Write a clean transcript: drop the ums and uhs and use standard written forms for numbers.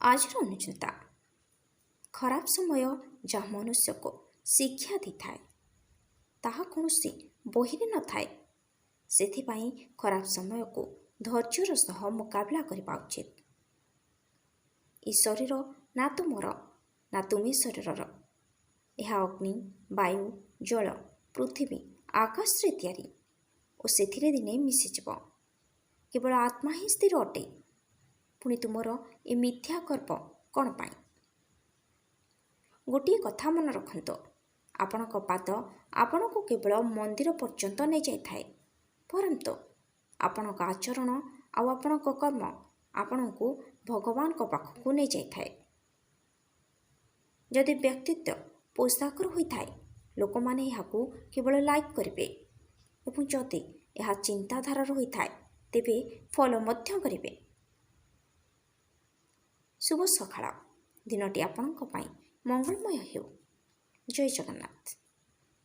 ଆଜିର ଅନୁଚିନ୍ତା: ଖରାପ ସମୟ ଯାହା ମନୁଷ୍ୟକୁ ଶିକ୍ଷା ଦେଇଥାଏ, ତାହା କୌଣସି ବହିରେ ନଥାଏ। ସେଥିପାଇଁ ଖରାପ ସମୟକୁ ଧୈର୍ଯ୍ୟର ସହ ମୁକାବିଲା କରିବା ଉଚିତ। ଏ ଶରୀର ନା ତୁମର, ନା ତୁମେ ଶରୀରର। ଏହା ଅଗ୍ନି, ବାୟୁ, ଜଳ, ପୃଥିବୀ, ଆକାଶରେ ତିଆରି ଓ ସେଥିରେ ଦିନେ ମିଶିଯିବ। କେବଳ ଆତ୍ମା ହିଁ ସ୍ଥିର ଅଟେ। ପୁଣି ତୁମର ଏ ମିଥ୍ୟା ଗର୍ବ କ'ଣ ପାଇଁ? ଗୋଟିଏ କଥା ମନେ ରଖନ୍ତୁ, ଆପଣଙ୍କ ପାଦ ଆପଣଙ୍କୁ କେବଳ ମନ୍ଦିର ପର୍ଯ୍ୟନ୍ତ ନେଇଯାଇଥାଏ, ପରନ୍ତୁ ଆପଣଙ୍କ ଆଚରଣ ଆଉ ଆପଣଙ୍କ କର୍ମ ଆପଣଙ୍କୁ ଭଗବାନଙ୍କ ପାଖକୁ ନେଇଯାଇଥାଏ। ଯଦି ବ୍ୟକ୍ତିତ୍ୱ ପୋଷାକର ହୋଇଥାଏ, ଲୋକମାନେ ଏହାକୁ କେବଳ ଲାଇକ୍ କରିବେ ଏବଂ ଯଦି ଏହା ଚିନ୍ତାଧାରାର ହୋଇଥାଏ, ତେବେ ଫଲୋ ମଧ୍ୟ କରିବେ। ଶୁଭ ସକାଳ। ଦିନଟି ଆପଣଙ୍କ ପାଇଁ ମଙ୍ଗଳମୟ ହେଉ। ଜୟ ଜଗନ୍ନାଥ।